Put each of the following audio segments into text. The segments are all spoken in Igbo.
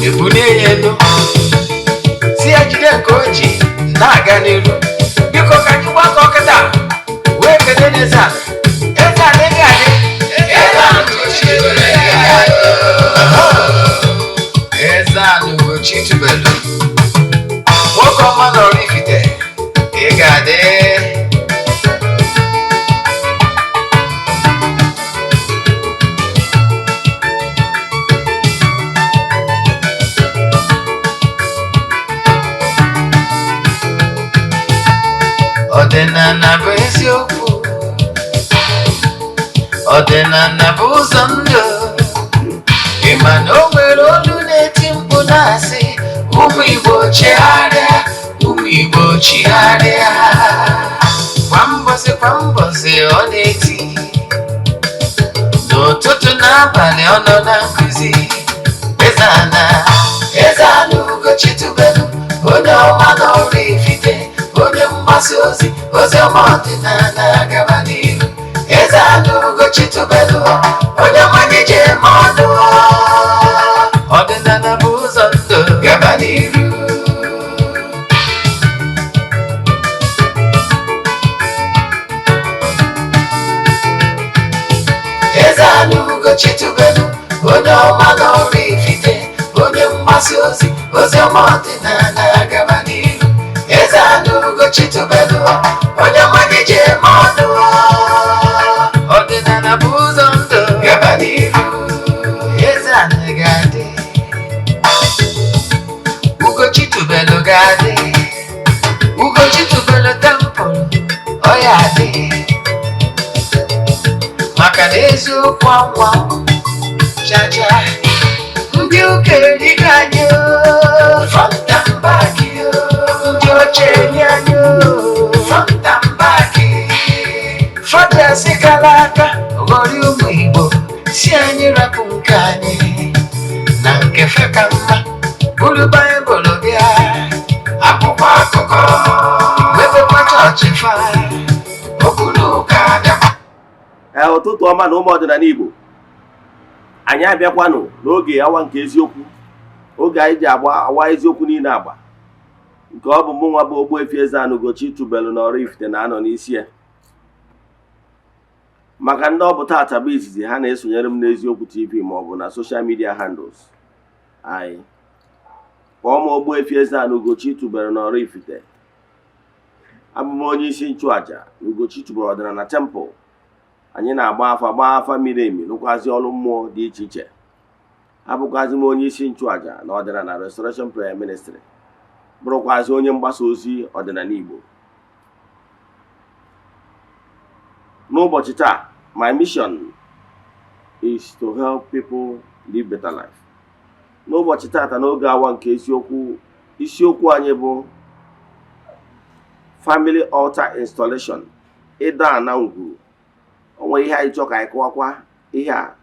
Ebulie ya elu, si ya jide nke o ji na-aga n'iru. Biko, ka anyị gbakọ kịta wee kelee n'eze ala. Eze ala, ị ga-adị. Eze ala Ugochi tubelu, ị ga-adị. Eze ala Ugochi tubelu, nwoke ọma nọrọ Ifite, ị ga-adị. Ọdịnala bụ eziokwu, ọdịnala bụ ụzọ ndụ. Ị ma na o nwere olu na-eti mkpu na-asị, "Ụmụ Igbo, chigharịa, ụmụ Igbo, chigharịa." Kwa mbọsị kwa mbọsị ọ na-eti, n'ụtụtụ n'abalị ọ nọ na nkụzi. Eze ana, Eze ana Ugochi tubelu, onye ọma n'ọrụ Ifite, onye mgbasa ozi ozi ọma ọdịnala, gaba n'ihu. Eze ana Ugochi tubelu, onye ọma ji eme ọnụ. Ọdịnala bụ ụzọ ndụ, gaba n'iru. Eze ana Ugochi tubelu, onye ọma n'ọrụ Ifite, onye mgbasa ozi ozi ọma ọdịnala, gaba n'iru. Eze ana Ugochi tubelu, onye ọma ji eme ọnụ. Ọdịnala bụ ụzọ ndụ, gaba n'iru. Eze ana ga-adị, Ugochi tubelu ga-adị, Ugochi tubelu temple ọ ya adị, maka na eziokwu anwa chacha. Ndị ụka erigo anyị o, front and back o. Ndị oche eri anyị o, front and back. Fọdụasị kara aka ghọrọ ụmụ Igbo, si anyị rapụ nke anyị na nke fe ka mma. Buru Baịbụl bịa, akwụkwọ akụkọ, mepekwa chọọchị fa, okwu na ụka bịakwa. Ee, ụtụtụ ọma na ụmụ ọdịnala Igbo. Anyị abịakwanụ n'oge awa nke eziokwu, oge anyị ji agba awa eziokwu niile agba, nke ọ bụ mụ nwa bụ Ogbuefi Eze-Ana Ugochi tubelu na Oraifite na-anọ n'isi ya. Maka ndị ọ bụ tata bụ izizi ha na-esonyere m n'Eziokwu TV ma ọ bụ na social media handles anyị, kpọọ m Ogbuefi Eze-Ana Ugochi tubelu na Oraifite. Abụ m onye isi nchụaja na Ugochi tubelu ọdịnala temple. Anyị na-agba afa, gbaa afa miri emi, rụkwazi ọrụ mmụọ dị iche iche. Abụkwazi m onye isi nchụaja na ọdịnala Restoration Prayer Ministry, bụrụkwazi onye mgbasa ozi ọdịnala Igbo. N'ụbọchị taa, my mission is to help people live better life. N'ụbọchị taata, n'oge awa nke eziokwu, isiokwu anyị bụ family altar installation, ịdọ ana ngwuru. O nwere ihe anyị chọọ ka anyị kọwakwa ihe a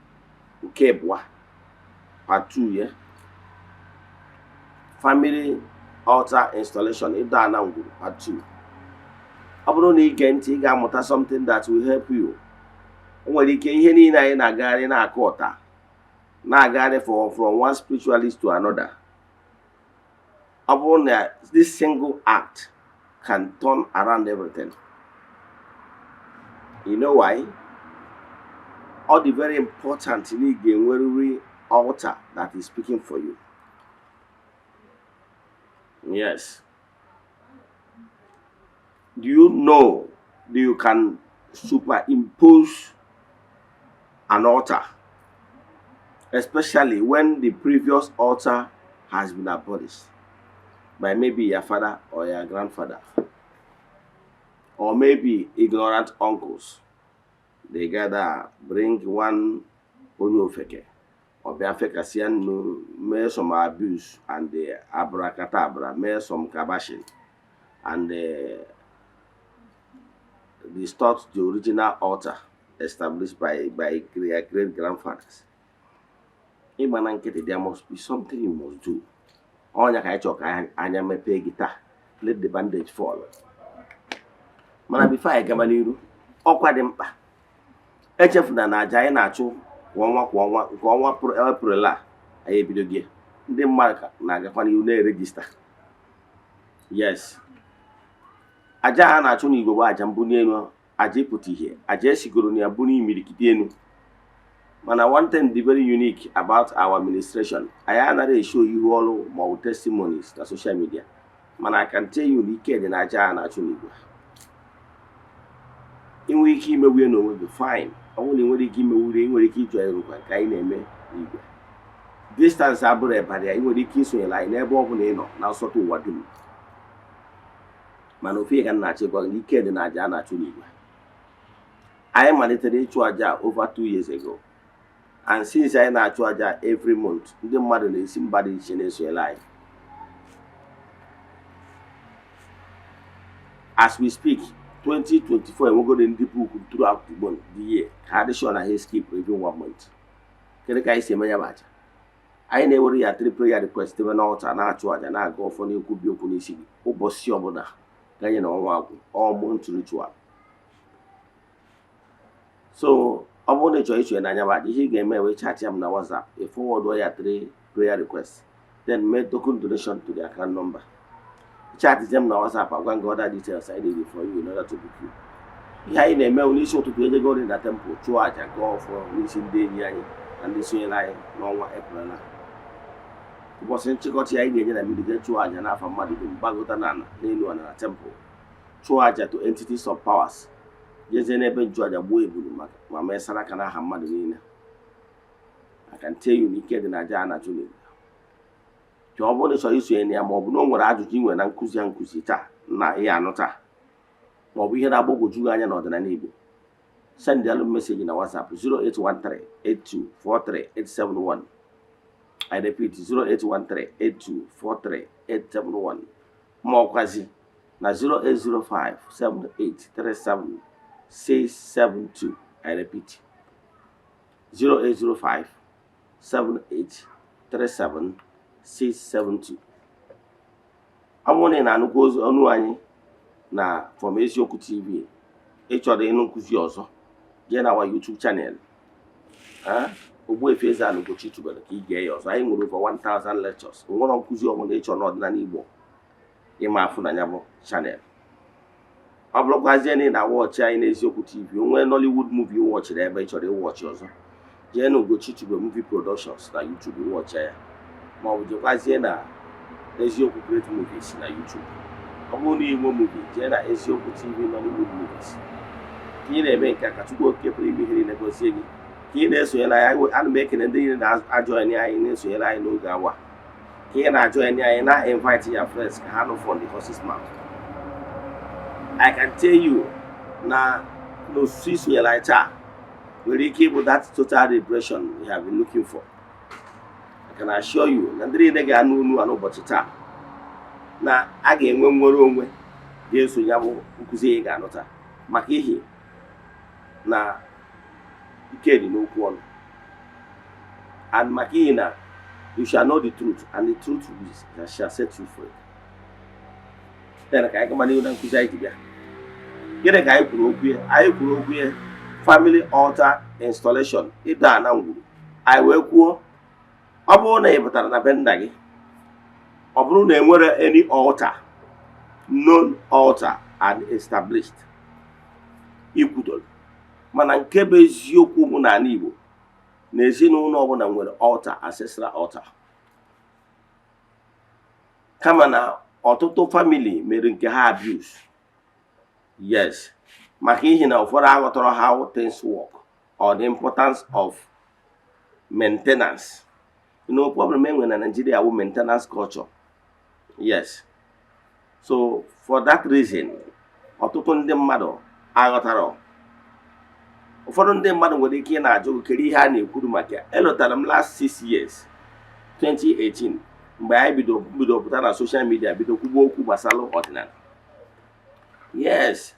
nke abụọ, part 2 ya, family altar installation, ịdọ ana ngwuru, part 2. Ọ bụrụ na ige ntị, ị ga-amụta something that will help you. O nwere ike ihe niile anyị na-agagharị na-akụ ọta, na-agagharị from one spiritualist to another, ọ bụrụ na this single act can turn around everything. You know why? Ọ dị very important na ị ga-enwerịrị altar that is speaking for you. Yes. Do you know that you can superimpose an altar, especially when the previous altar has been abolished by maybe your father or your grandfather, or maybe ignorant uncles? They gather, bring one onye ofeke, ọ bịa fekasịa nnu, mee some abuse and the abracadabra, mee some kabashing and distort the original altar established by their great grandfathers. Ịgba na nkịtị, there must be something you must do. Ọnya ka anyị chọrọ ka anya mepee gị taa. Let the bandage fall. Mana before anyị gaba n'iru, ọkwa dị mkpa. Echefuna na aja anyị na-achụ kwa ọnwa kwa ọnwa, nke ọnwa April a anyị ebido gị. Ndị mmadụ ka na-agakwa n'ihu na-eregister. Yes, aja a na-achụ n'igwe bụ aja mbuli elu, aja ịpụta ihe, aja esigoro na ya buru imirikiti elu. Mana one thing dị very unique about our administration, anyị anaghị eshow ihu ọrụ maọbụ testimonies na social media, mana I can tell you na ike dị na aja a na-achụ n'igwe. Inwe ike imewu ya n'onwe gị, fine. Ọ bụrụ na ị nwere ike imewuri, ị nwere ike ịjụ anyị rụkwa nke anyị na-eme n'igwe. Distance abụrụ ịbara ya. Ị nwere ike isonyere anyị n'ebe ọ bụla ị nọ na nsọtụ ụwa dum. Mana ofe ka m na-achọ ịgwa gị na ike dị na aja a na-achụ n'igwe. Anyị malitere ịchụ aja over 2 years ago, and since anyị na-achụ aja every month, ndị mmadụ na-esi mba dị iche na-esonyere anyị. As we speak, 2024, enwegoro ndị book throughout the month, the year, ka ha dị sure na ha skip even one month. Kedu ka anyị si eme ya bụ aja? Anyị na-ewere ya three prayer request ebe n'altar, na-achụ aja, na-aga ọfọ, na-ekwubi okwu n'isi gị ụbọchị ọbụla ganye na ọnwa agwụ, all month ritual. So ọ bụrụ na ị chọrọ isonye n'anya bụ aja, ihe ị ga-eme, wee chat ya m na WhatsApp, ị forward ya three prayer request, then make token donation to the account number. Chat m na WhatsApp, agwa gị other details I need for you in order to book you. Ihe anyị na-eme bụ n'isi ụtụtụ, ejegori na temple, chụọ aja, gọọ ọfọ n'isi ndị enyi anyị na ndị sonyere anyị n'ọnwa Eprel a. Ụbọchị nchịkọta ya, anyị ga-enye na mmiri, jee chụọ aja n'afọ mmadụ dum, gbagota n'ala, n'elu ala na temple, chụọ aja to entities of powers, jezie n'ebe nchụaja, gbuo ebulu maka ma mee saraka n'aha mmadụ niile. I can tell you na ike dị na aja a na-achụ n'igwe. Ka ọ bụrụ na ị chọrọ isonye na ya, ma ọ bụ na o nwere ajụjụ ị nwere na nkụzi a nkụzi taa na ihe anụ taa, ma ọ bụ ihe na-agbagwoju gị anya n'ọdịnala Igbo, send alụ message na WhatsApp 08138243871. I repeat, 08138243871, ma ọkwazi na 08057837672. I repeat, 08057837672. Ọ bụrụ na ị na-anụkwa ozi ọnụ anyị na from Eziokwu TV, ị chọrọ ịnụ nkụzi ọzọ, jee na our YouTube channel, Ogbuefi Eze-Ana Ugochi tubelu, ka ị gee ya ọzọ. Anyị nwere over 1000 lectures. Nwere nkụzi ọbụla ị chọrọ n'ọdịnala Igbo, ịma afụ na ya bụ channel. Ọ bụrụkwazie na ị na-awatch anyị n'Eziokwu TV, onwe Nollywood movie watchịrị ebe ị chọrọ ịwatch ọzọ, jee na Ugochi Tubelu Movie Productions na YouTube, watch ya, ma ọ bụ jekwazie na Eziokwu Great Movies na YouTube. Ọ bụrụ na inwe movie, jee na Eziokwu TV Nollywood Movies. Ka ị na-eme nke a, ka Chukwu Okike pụrụ ime ihe niile gozie gị ka ị na-esonyere anyị. Ana m ekele ndị niile na-ajoin anyị, na-esonyere anyị n'oge awa. Ka ị na-ajoin anyị, na invite your friends ka ha nụ from the horse's mouth. I can tell you na n'osusu isonyere anyị taa nwere ike ịbụ that total liberation you have been looking for. I can assure you na ndị niile ga-anụ unu a n'ụbọchị taa, na a ga-enwe nnwere onwe ga-eso ya bụ nkụzi ị ga-anụ taa, maka ihi na ike dị n'okwu ọnụ, and maka ihi na you shall know the truth and the truth shall set you free. Then ka anyị gaba n'ihu na nkụzi anyị ji bịa. Gịnị ka anyị kwuru okwu ya? Anyị kwuru okwu ya family altar installation, ịdọ ana ngwuru. Anyị wee kwuo, ọ bụrụ na ị pụtara na be nna gị, ọ bụrụ na enwere any altar, known altar and established, ikwudoro. Mana nke bụ eziokwu bụ n'ala Igbo na ezinụlọ ọbụla nwere altar, ancestral altar, kama na ọtụtụ family mere nke ha abuse. Yes, maka ihi na ụfọdụ aghọtara how things work or the importance of maintenance. Problem enwere na Nigeria wụ maintenance culture. Yes, so for that reason, ọtụtụ ndị mmadụ aghọtara. Ụfọdụ ndị mmadụ nwere ike ị na-ajụ gị, kedu ihe a na-ekwuru maka ya? Elotara m last 6 years, 2018, mgbe anyị bido pụta na social media, bido kwugbo okwu gbasara ọdịnala. Yes,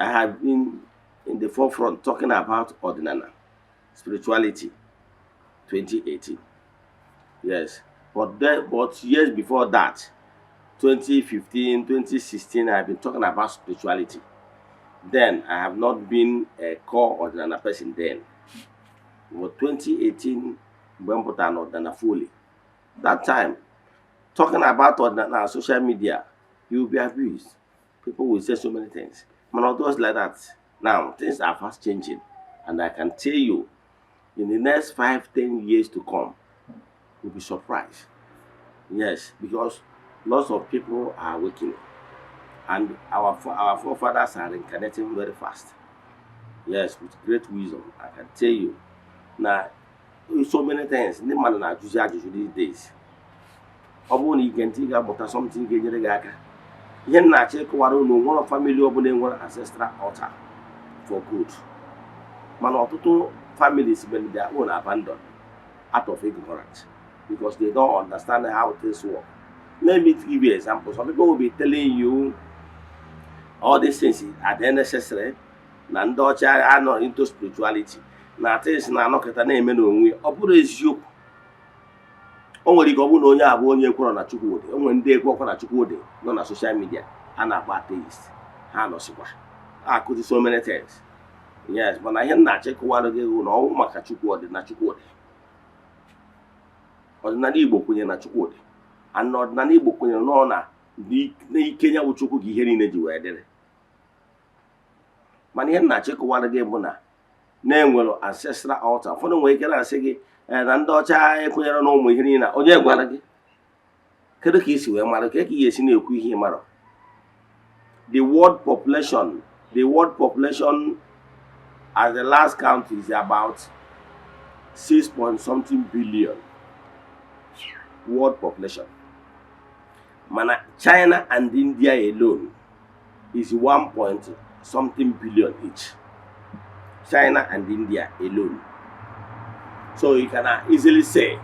I have been in the forefront talking about ọdịnala, spirituality, 2018. Yes, but years before that, 2015, 2016, I have been talking about spirituality. Then I have not been a core ọdịnala person then, but 2018, mgbe m pụtara n'ọdịnala fully, That time, talking about ọdịnala social media, you will be abused. People will say so many things. Mana ọ dịghịzi like that now. Things are fast changing, and I can tell you, in the next 5, 10 years to come, you'll be surprised. Yes, because lots of people are waking up and our forefathers are reincarnating very fast. Yes, with great wisdom. I can tell you na so many things ndị mmadụ na-ajụzi ajụjụ these days. Ọ bụrụ na ige ntị, ị ga-amụta something ga-enyere gị aka. Ihe m na-achọ ịkọwara unu, nwere family ọbụla enwere ancestral altar for good, mana ọtụtụ families mere their own abandon out of ignorance because they don't understand how things work. Let me give you example. Some people will be telling you all these things are they necessary, na ndị ọcha anọ into spirituality, na things na-anọkọta na-eme n'onwe ya. Ọ bụrụ eziokwu, o nwere ike ọ bụrụ na onye abụ onye ekwere na Chukwu dị. O nwere ndị ekwekwa na Chukwu dị nọ na social media a na-akpọ atheist. Ha nọsịkwa akụzi so many things. Yes, mana ihe m na-achọ ịkụwara gị bụ na ọnwụ maka Chukwu dị na Chukwu dị. Ọdịnala Igbo kwenyere na Chukwu dị, and ọdịnala Igbo kwenyere nọ na n'ike ya bụ Chukwu ka ihe niile ji wee dịrị. Mana ihe m na-achọ ịkụwara gị bụ na na-enwere ancestral altar. Ụfọdụ nwere ike na-asị gị, "Ee, na ndị ọcha ekwenyere na ụmụ ihe niile." Onye gwara gị? Kedu ka isi wee mara? Ka ị ga-esi na-ekwu ihe ị mara? The world population at the last count is about six point something billion world population, mana China and India alone is one point something billion each. China and India alone. So you can easily say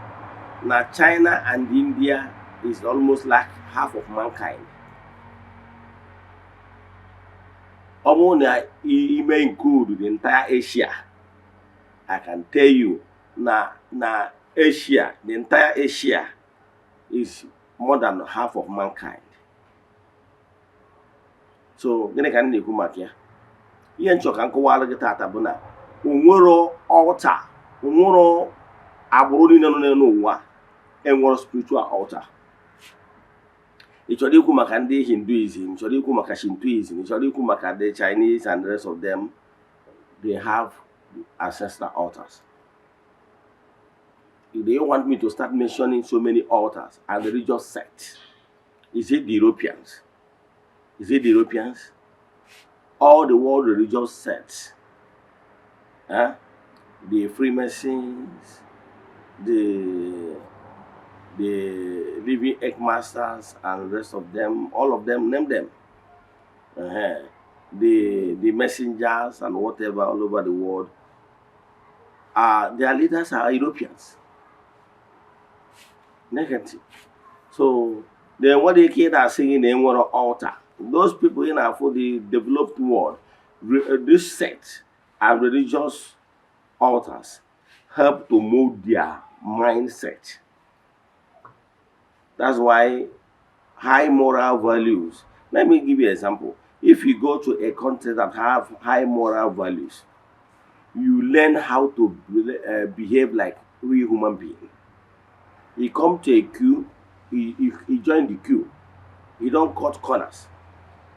na China and India is almost like half of mankind. Ọ bụrụ na ime include the entire Asia, I can tell you na Asia, the entire Asia is more than half of mankind. So gịnị ka m na-ekwu maka ya? Ihe nchọ ka m kọwara gị tata bụ na onwero altar, onwero agbụrụ niile nọ n'elu ụwa enwero spiritual altar. Ị chọrọ ikwu maka ndị Hinduism, ị chọrọ ikwu maka Shintoism, ị chọrọ ikwu maka the Chinese and the rest of them, they have ancestral altars. Do you want me to start mentioning so many altars and religious sects? Is it the Europeans? Is it the Europeans? All the world religious sects, eh? The Freemasons, the Living Egg Masters, and the rest of them, all of them, name them. The messengers and whatever all over the world, their leaders are Europeans. Negative. So then what they ike na-asị gị na enwere altar. Those people in for the developed world, this sect and religious altars help to mold their mindset. That's why high moral values. Let me give you an example. If you go to a country that have high moral values, you learn how to behave like real human being. You come to a queue, you join the queue. You don't cut corners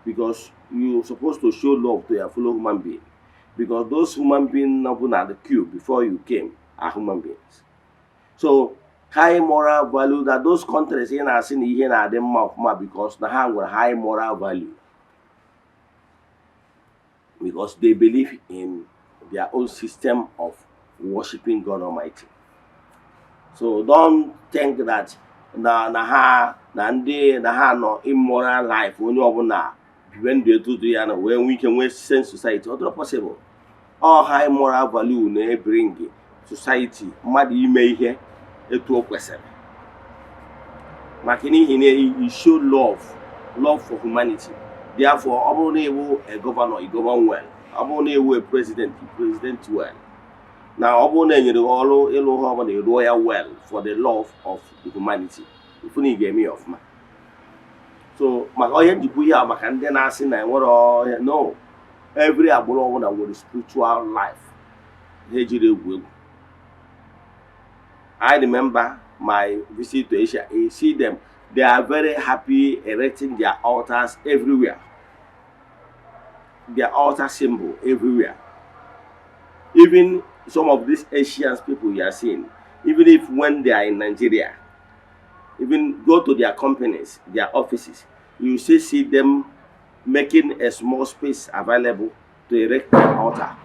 because you're supposed to show love to your fellow human being. Because those human beings not at the queue before you came are human beings. So high moral value that those countries ị na-asị na ihe na-adị mma ọfụma because na ha nwere high moral value, because they believe in their own system of worshiping God Almighty. So don't think that na ha na ndị na ha nọ immoral life, onye ọbụla bibe ndụ etu dị ya na wee nwee ike nwee sense society. Ọ dịrọ possible. All high moral value na-ebring society mmadụ ime ihe etu o kwesịrị, maka n'ihi na you show love, love for humanity. Therefore, ọ bụrụ na iwu a governor, you govern well. Ọ bụrụ na iwu a president, you president well. Na ọ bụrụ na enyere gị ọrụ ịlụ ha ọbụla, ịrụọ ya well for the love of the humanity, ifu na ị ga-eme ya ọfụma. So maka onye njikwa ihe a, maka ndị na-asị na enwere ọhịa, no, every agbụrụ ọbụla nwere spiritual life ha ejiri egwu egwu. I remember My visit to Asia, you see them, they are very happy erecting their altars everywhere, their altar symbol everywhere. Even some of these Asians people you are seeing, even if when they are in Nigeria, even go to their companies, their offices, you still see them making a small space available to erect their altar.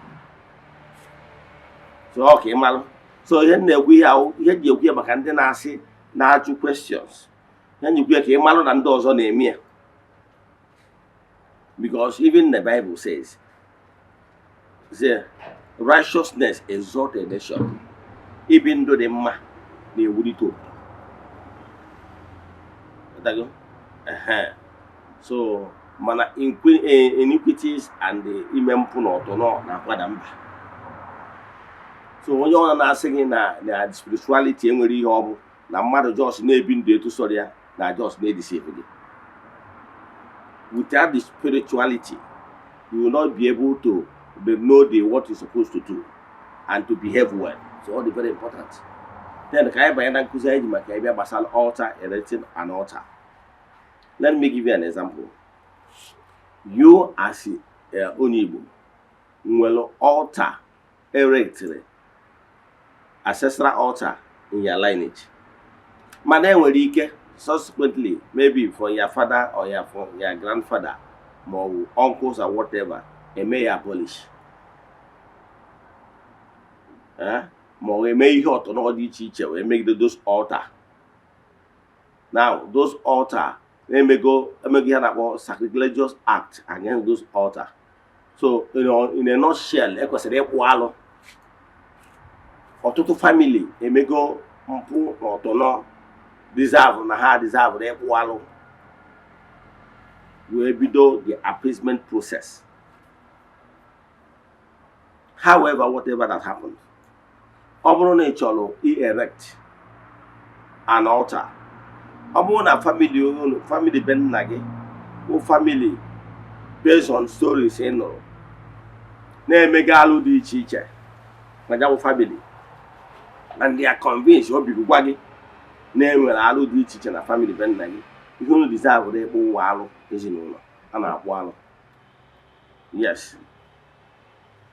So ọ ka ị malụ. So ihe m na-ekwu, ihe ahụ, ihe ji ekwu ya maka ndị na-asị na-ajụ questions, ihe m ji ekwu ya ka ị malụ na ndị ọzọ na-eme ya, because even the Bible says, say, "Righteousness exalt a nation." Ibi ndụ dị mma na-ewulite obodo. Ghọtago? Ehe. So mana iniquities and the ime mpụ na ọtụnọ na-akwada mba. So onye ọbụla na-asị gị na spirituality enwere ihe ọ bụ na mmadụ just na-ebi ndụ etu sọrọ ya, na just na-edeceive gị. Without the spirituality, you will not be able to know the what you're supposed to do and to behave well. So all the very important. Then ka anyị banye na nkụzi anyị ji maka ịbịa gbasara altar, erecting an altar. Let me give you an example. You as onye Igbo nwere altar erected, ancestral altar in your lineage, mana enwere ike subsequently, maybe from your father or from your grandfather ma ọ bụ uncles or whatever, eme ya abolish. Eh? Ma ọ eme ihe ọtọnọ dị iche iche wee megide those altar. Now those altar emego emego ihe a na-akpọ sacrilegious act against those altar. So in a nutshell, ekwesịrị ịkpụ alụ. Ọtụtụ family emego mpụ na ọtọnọ deserve na ha deserve ịkpụ alụ wee bido the appeasement process. However, whatever that happened, ọ bụrụ na ị chọrọ i-erect an altar, ọ bụrụ na family unu, family be nna gị bụ family, based on stories ị nụrụ, na-emega alụ dị iche iche na ya bụ family, and they are convinced, obi gwa gị na enwere alụ dị iche iche na family be nna gị, ihe unu deserve ịkpụ ụwa alụ ezinụlọ a na-akpụ alụ. Yes,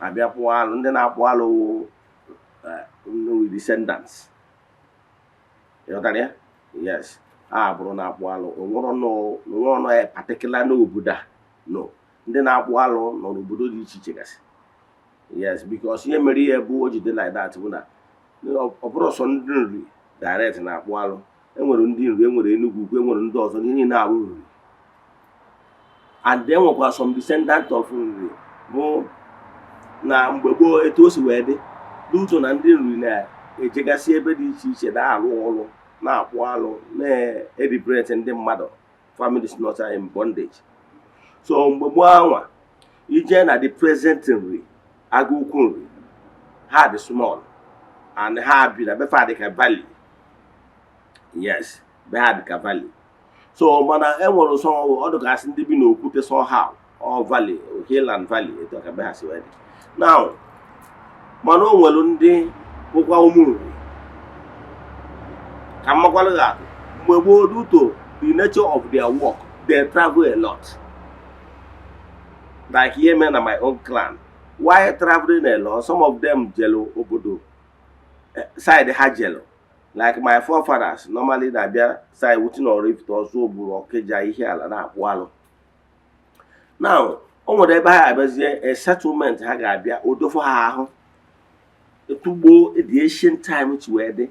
abịa kpụọ alụ. Ndị na-akpụ alụ wụ descendants. Ịghọtara ya? Yes, a bụrụ na-akpụ alụ, onwero nọ ya particular n'obodo a no. Ndị na-akpụ alụ nọ n'obodo dị iche iche gasị. Yes, because ihe mere ihe bụ o ji dị like that bụ na ọ bụrụ sọ ndị Nri direct na-akpụ alụ. Enwere ndị Nri, enwere Enugu Ukwu, enwere ndị ọzọ, ndị niile abụ Nri, and then nwekwa some descendant of Nri bụ na mgbe gboo, etu o si wee dị n'uto na ndị Nri na-ejegasị ebe dị iche iche na-arụ ọrụ, na-akpụ alụ, na-eliberate ndị mmadụ, families not in bondage. So mgbe gboo anwa, ije na the present Nri, Agụ Ukwu Nri, ha dị small and ha bi na befa dị ka valley. Yes, be ha dị ka valley. So mana enwere sọ ọ dịgasị ndị bi n'okwute somehow or valley, hill and valley, etu ka be ha si wee dị now. Mana o nwere ndị bụkwa ụmụ Nri. Ka mmakwalụ gị atụ, mgbe gboo, due to the nature of their work, they travel a lot, like ihe mere na my own clan. While traveling a lot, some of them jelu obodo side ha jelu, like my forefathers normally na-abịa side wutin Oraifite, Ọzụbụlụ, Ọkịja, Ihiala na-akpụ alụ. Now o nwere ebe ha abịazie, a settlement ha ga-abịa odofo ha ahụ. Etu gboo, the ancient time chi wee dị,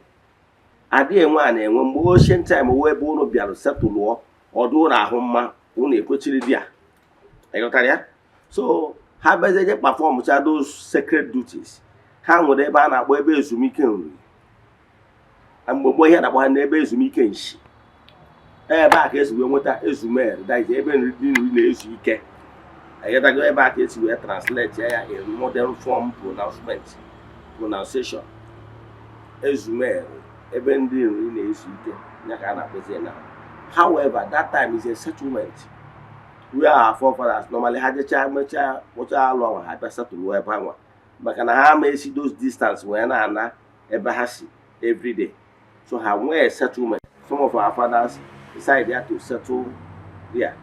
adịghị enwe a na-enwe mgbe ancient time wee ebe unu bịara setụlụọ ọdụ ụlọ ahụ mma, unu ekwechiri di ya. Ịghọtara ya? So ha bịazie je perform cha those sacred duties. Ha nwere ebe a na-akpọ ebe ezumike Nri. Na mgbe gboo, ihe na-akpọ ha n'ebe ezumike nshi. Ebe a ka esi wee nweta Ezumeri, that is ebe nri dị, nri na-ezu ike. Ịghọtago? Ebe a ka esi wee translate ya in modern form pronouncement, pronunciation, Ezumeri, ebe ndị nri na-ezu ike, ya ka a na-akpọzi ya now. However, that time is a settlement where our forefathers normally ha jechaa, mechaa, kpụchaa alụ ahụ, ha bịa setụlụ ebe anwa, maka na ha ama esi those distance wee na-ana ebe ha si everyday. So ha nwee settlement. Some of our fathers decide there to settle there.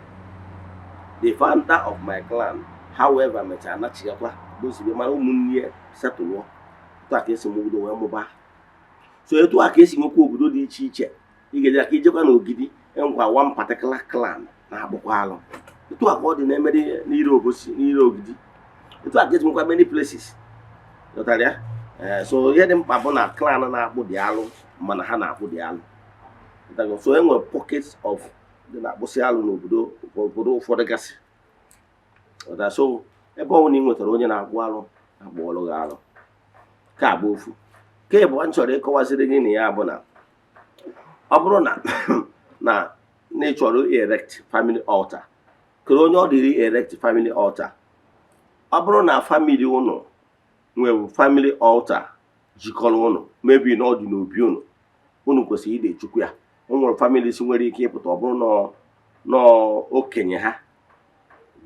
The founder of my clan, however, mechara nachigakwa dozibe, mana ụmụnne ya setụlụọ. Etu a ka esi mụbido wee mụbaa. So etu a ka esi nwekwa obodo dị iche iche. Ị ga-eje aka ijekwa n'Ogidi, enwekwa one particular clan na-agbakwa alụ. Etu a ka ọ dị na-emere n'ire Obosi, n'ire Ogidi. Etu a ka esi nwekwa many places. Ghọtara ya? Ee, so ihe dị mkpa bụ na clan na-akpụ dị alụ, mana ha na-akpụ dị alụ. Ghọtago? So e nwere pockets of ndị na-akpụsị alụ n'obodo obodo ụfọdụ gasị. Ghọtara? So ebe ọ bụla ị nwetara onye na-akpụ alụ, akpụọlụ gị alụ. Nke a bụ ofu. Nke ịbụọ m chọrọ ịkọwaziri gị na ya bụ na ọ bụrụ na ị chọrọ erect family altar, kedu onye ọ dịrị erect family altar? Ọ bụrụ na family ụnụ nwere family altar jikọrọ ụnụ, maybe na ọ dị n'obi ụnụ, unu kwesịrị ide chukwu ya. O nwere families nwere ike ịpụta, ọ bụrụ nọọ okenye ha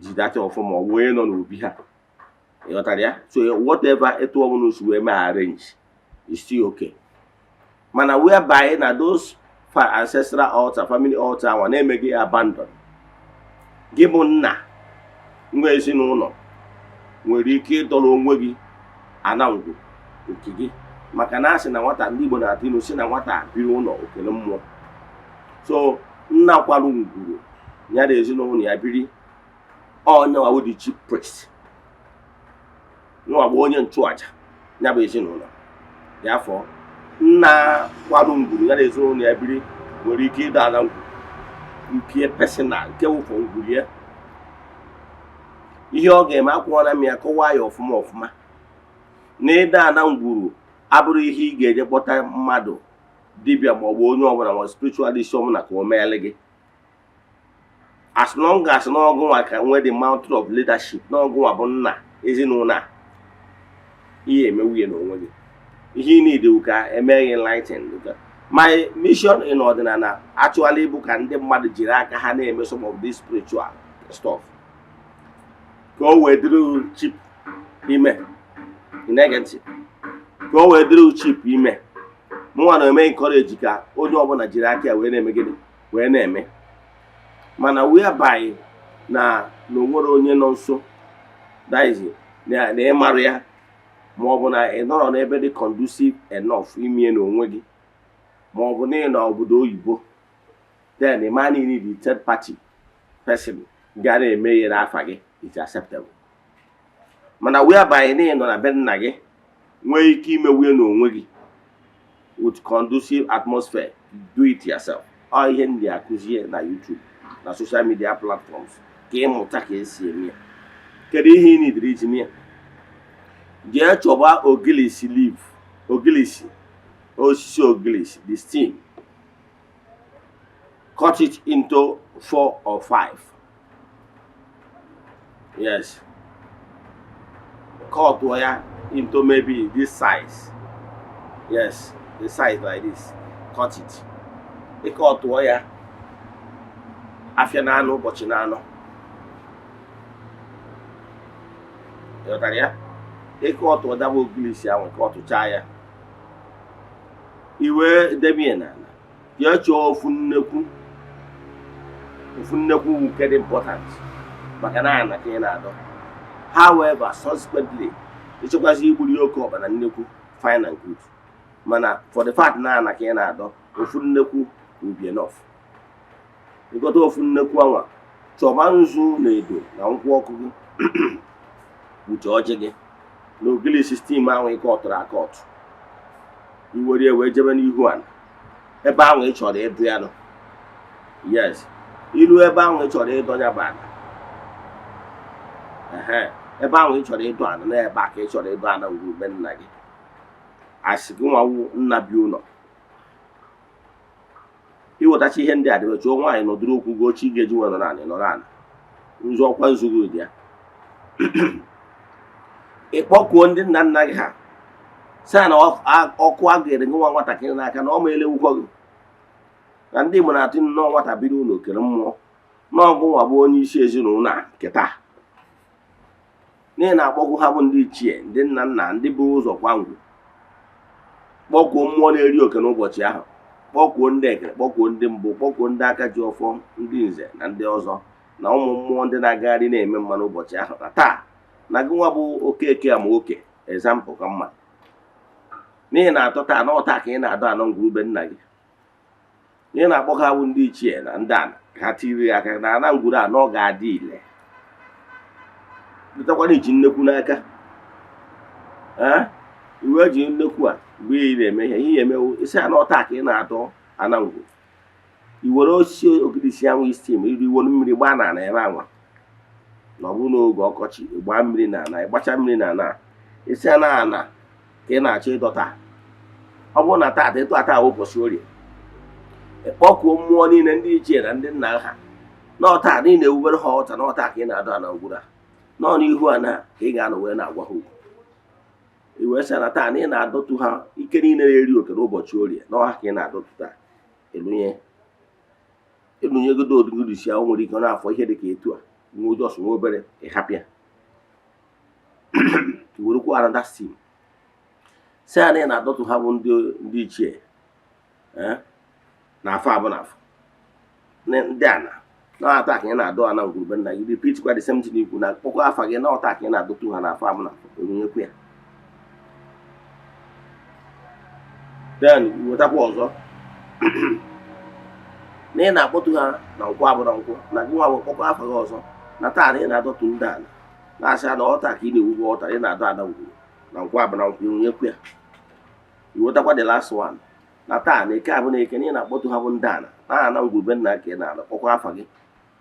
ji data ọfọ, ma ọ bụ onye nọ n'obi ha. Ịghọtara ya? So whatever, etu ọbụla si wee mee arrange is still okay. Mana whereby na those ancestral altar, family altar anwa na-emeghị abandon, gị bụ nna nwa ezinụlọ nwere ike ịdọrọ onwe gị ana ngwu nke gị, maka na asị na nwata, ndị Igbo na-atụ ilu si na nwata biri ụlọ okele mmụọ. So nna kwarụ ngwuru ya na ezinụlọ ya biri, onye nwa the chief priest, nwa bụ onye nchụaja ya bụ ezinụlọ ya. Afọ nna kwarụ ngwuru ya na ezinụlọ ya biri nwere ike ịdọ ala ngwuru nke personal, nke wụfọ ngwuru ya. Ihe ọ ga-eme, akwụọla m ya, kọwaa ya ọfụma ọfụma na ịda ana ngwuru abụrụ ihe ị ga-eje kpọta mmadụ, dibịa maọbụ onye ọbụla ma spiritualist ọbụla, ka o meele gị. As long as n'ọgụnwa ka nwee the mantle of leadership, n'ọgụnwa bụ nna ezinụlọ a, ihe emewu ya n'onwe gị. Ihe ị need bụ ka eme gị enlighten. My mission in ọdịnala actually bụ ka ndị mmadụ jiri aka ha na-eme some of this spiritual stuff, ka o wee dịrị cheap ime. Ị na-ege ntị? Ka o wee dịrị cheap ime. Mụnwa na-eme encourage ka onye ọbụla jiri aka ya wee na-eme gịnị, wee na-eme. Mana whereby na onwere onye nọ nso, that is, na ịmarụ ya, ma ọ bụ na ị nọrọ n'ebe dị conducive enough imie n'onwe gị, ma ọ bụ na ị nọ obodo oyibo, then ị ma na need the third party person ga na-eme ihe n'afa gị, is acceptable. Mana whereby na ị nọ na be nna gị, nwee ike imewe n'onwe gị with conducive atmosphere, do it yourself. Ọ ihe ndị akụzie na YouTube na social media platforms ka ịmụta ka esi eme ya. Kedu ihe ị nidiri iji mee ya? Jee chọba ogilisi leaf, ogilisi, osisi ogilisi, the stem. Cut it into four or five. Yes, cut ya into maybe this size. Yes, the size like this. Cut it. Ịkọtụọ ya, afịa na anụ, ụbọchị na anọ. Ịghọtara ya? Ịkọtụọ daba ogilisi ahụ, kọtụchaa ya, i wee debe ya n'ala. Jee chọọ ofu nnekwu, ofu nnekwu nke dị important, maka na ana ka ị na-adọ. However, subsequently, ịchọkwazị igburi oke ọkpa na nnekwu, fine and good, mana for the fact na ana ka ị na-adọ, ofu nnekwu will be enough. Ịgọta ofu nnekwu anwa, chọba nzu na edo na nkwụ ọkụ gị, kpuche ọjị gị na ogilisi stem ahụ ị kọtụrụ akọtụ. I were ya wee jebe n'ihu ala ebe ahụ ị chọrọ ịdụ ya nọ. Yes, ilu ebe ahụ ị chọrọ ịdọ ya bụ ala. Ehe, ebe ahụ ị chọrọ ịdọ ala, n'ebe a ka ị chọrọ ịdọ ala ngwurube nna gị, asị gị nwawu nna bi ụlọ. Iwetacha ihe ndị a debe, chụọ nwaanyị nọdụrụ okwu gị oche ị ga-eji nwe nọrọ anị, nọrọ ala, nzu ọkwa nzu gị dị ya. Ị kpọkuo ndị nna nna gị ha, sị ha na ọkụ a gere gị nwa nwatakịrị n'aka na ọ ma elewukọ gị, na ndị Igbo na-atụ nnọọ nwata biri ụlọ okere mmụọ, n'ọgụ nwa bụ onye isi ezinụlọ a nke taa. N'ihi na akpọkwu ha bụ ndị ichie, ndị nna nna, ndị bụ ụzọ kwa ngwu, kpọkuo mmụọ na-eri oke n'ụbọchị ahụ. Kpọkuo ndị ekere, kpọkuo ndị mbụ, kpọkuo ndị aka ji ọfọ, ndị nze na ndị ọzọ na ụmụ mmụọ ndị na-agagharị na-eme mma n'ụbọchị ahụ, na taa na gị nwa bụ Okeke ama oke example ka mma, n'ihi na atọ taa na ọta ka ị na-adọ anọ ngwurube nna gị, ihe na-akpọga awụ ndị ichie na ndị ana ka ha tiri ya aka na ana ngwuru a na ọ ga-adị ile. Pụtakwana iji nnekwu n'aka, ee, iwe ji nnekwu a mgbe ị na-eme ihe ihe emewu isi ana ọta ka ị na-adọ ana ngwuru. I were osisi ogirisi anwụ steam iri iwolu mmiri gbaa n'ala ebe anwa, na ọ bụrụ n'oge ọkọchị, ịgbaa mmiri na ana, ịgbacha mmiri na ana, isi ana ana ka ị na-achọ ịdọta. Ọ bụrụ na taata ịtụ ata awụ ụbọchị Orie, ịkpọkuo mmụọ niile, ndị ichie na ndị nna ha, n'ọta na ị na-ewubere ha ọta, n'ọta ka ị na-adọ ana ngwuru a, nọ n'ihu ana ka ị ga-anọ wee na-agwa ha okwu. I wee sị na taa na ị na-adọtu ha ike niile na-eri oke n'ụbọchị Orie, n'ọha ka ị na-adọtu taa. Elunye elunyegodo ogirisi ahụ, nwere ike ọ na-afọ ihe dị ka etu a nwa just nwa obere, ịhapụ ya, werekwa another steam, sị ya na ị na-adọtu ha bụ ndị ichie na afọ abụ na afọ ndị ana na-ata ka ị na-adọ ana ngwurube nna gị. Repeat kwa the same thing ikwu na kpọkwa afa gị na ọta ka ị na-adọtu ha na afọ abụ na afọ, erunyekwu ya. Then wetakwa ọzọ na ị na-akpọtu ha na nkwụ abụrụ nkwụ, na gị nwa bụ kpọkwa afa gị ọzọ, na taa na ị na-adọtu ndị ala na-asị na ọta ka ị na-ewube ọta, ị na-adọ ada ngwuru na nkwụ abụrụ nkwụ, erunyekwu ya. Iwetakwa the last one, na taa na Eke abụ na Eke, na ị na-akpọtu ha bụ ndị ala na ana ngwurube nna ka ị na-ala, kpọkwa afa gị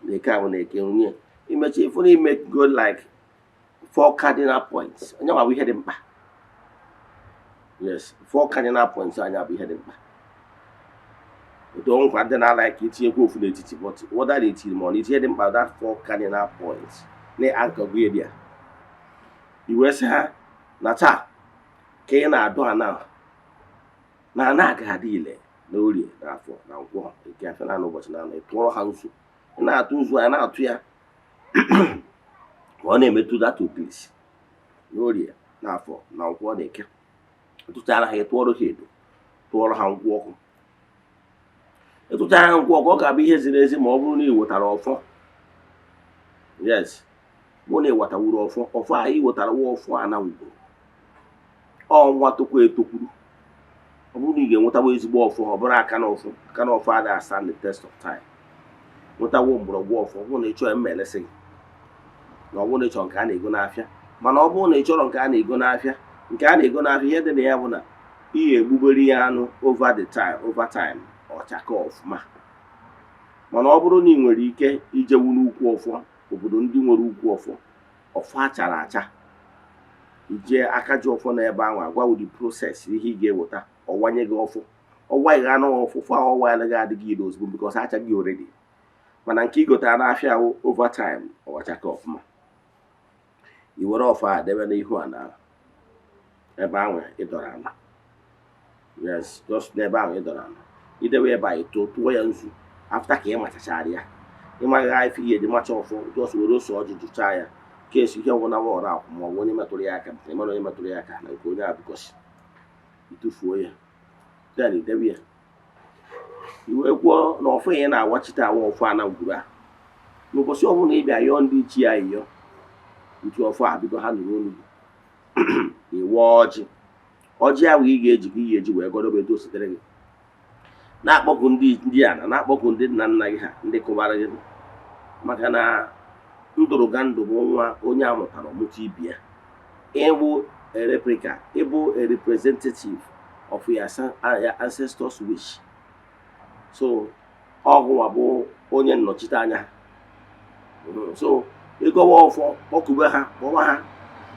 na Eke abụ na Eke, runye. Imecha, ifu na ime go like four cardinal points. Onye ma bụ ihe dị mkpa. Yes, four cardinal points anya bụ ihe dị mkpa. Otu nkwa ndị na-ala ka itinyekwa ofu n'etiti, but whether na etiri ma ọ na itinye dị mkpa, that four cardinal points na ankọgo ya dị ya. I wee sị ha na taa ka ị na-adụ ana na ana ga-adị ile na Orie na Afọ na Nkwọ, Eke, afọ na ụbọchị na anọ. Ị tụọrọ ha nzu, ị na-atụ nzu a na-atụ ya ka ọ na-emetụ that ogirisi n'Orie na Afọ na Nkwọ na Eke. Tụchara ha, ịtụọrọ ha edo, tụọrọ ha nkwụ ọkụ. Ịtụchara ha nkwụ ọkụ, ọ ga-abụ ihe ziri ezi ma ọ bụrụ na ị wetara ọfọ. Yes, bụ na ị wetawuru ọfọ, ọfọ ahụ ị wetara wa ọfọ ana ngwuru ọnwa tokwa etokwuru. Ọ bụrụ na ị ga-enwetawa ezigbo ọfọ, ọ bụrụ aka na ọfọ, aka na ọfọ adịghị stand the test of time. Nwetawo mgbọrọgwụ ọfọ, ọ bụrụ na ị chọrọ mma elesị gị, na ọ bụrụ na ị chọrọ nke a na-ego n'afịa. Mana ọ bụrụ na ị chọrọ nke a na-ego n'afịa, nke a na-ego n'afịa, ihe dị na ya bụ na ị ga-egbubere ya anụ over the time, over time ọchaka ọfụma. Mana ọ bụrụ na ị nwere ike ijewu n'ukwu ọfọ obodo ndị nwere ukwu ọfọ, ọfọ achara acha, ijee aka ji ọfọ n'ebe ahụ, agwa the process ihe ị ga-eweta, ọwanye gị ọfọ, ọwa gị anụ ọfụfụ ahụ, ọwa anaghị adị gị ire ozugbo because achaghị already. Mana nke ị gotara n'afịa ahụ, over time ọchaka ọfụma. I were ọfọ a debe n'ihu ana ebe ahụ ị dọrọ ana. Yes, just n'ebe ahụ ị dọrọ ana, idebe ebe a, ịtụ tụọ ya nzu. After ka ị machachara ya, ịmaghị ife ihe eji macha ọfọ, just were ose ọjị jụchaa ya kesi ihe ọbụla wa ọrụ akwụ ma ọ bụ onye metụrụ ya aka, maka ịmara onye metụrụ ya aka na nke onye a bụkọsi, itufuo ya. Then idebe ya, iwee kwuo na ọfọ ya na-awachite awa ọfọ ana ngwuru a, n'ụbọchị ọbụla ị bịa yọọ ndị ichie ayịyọ ntu ọfọ a, biko ha nụrụ olu gị. Ịwa ọjị, ọjị ahụ ị ga-eji ka ị ga-eji wee gọdobe etu o sitere gị, na-akpọku ndị ana, na-akpọku ndị nna nna gị ha, ndị kụbara gị, maka na ndụrụga ndụ bụ nwa onye a mụtara ọmụta ibi ya. Ịbụ a replica, ịbụ a representative of your ancestors wish. So ọgụnwa bụ onye nnọchite anya ha. So ịgọwa ọfọ, kpọkube ha, kpọwa ha,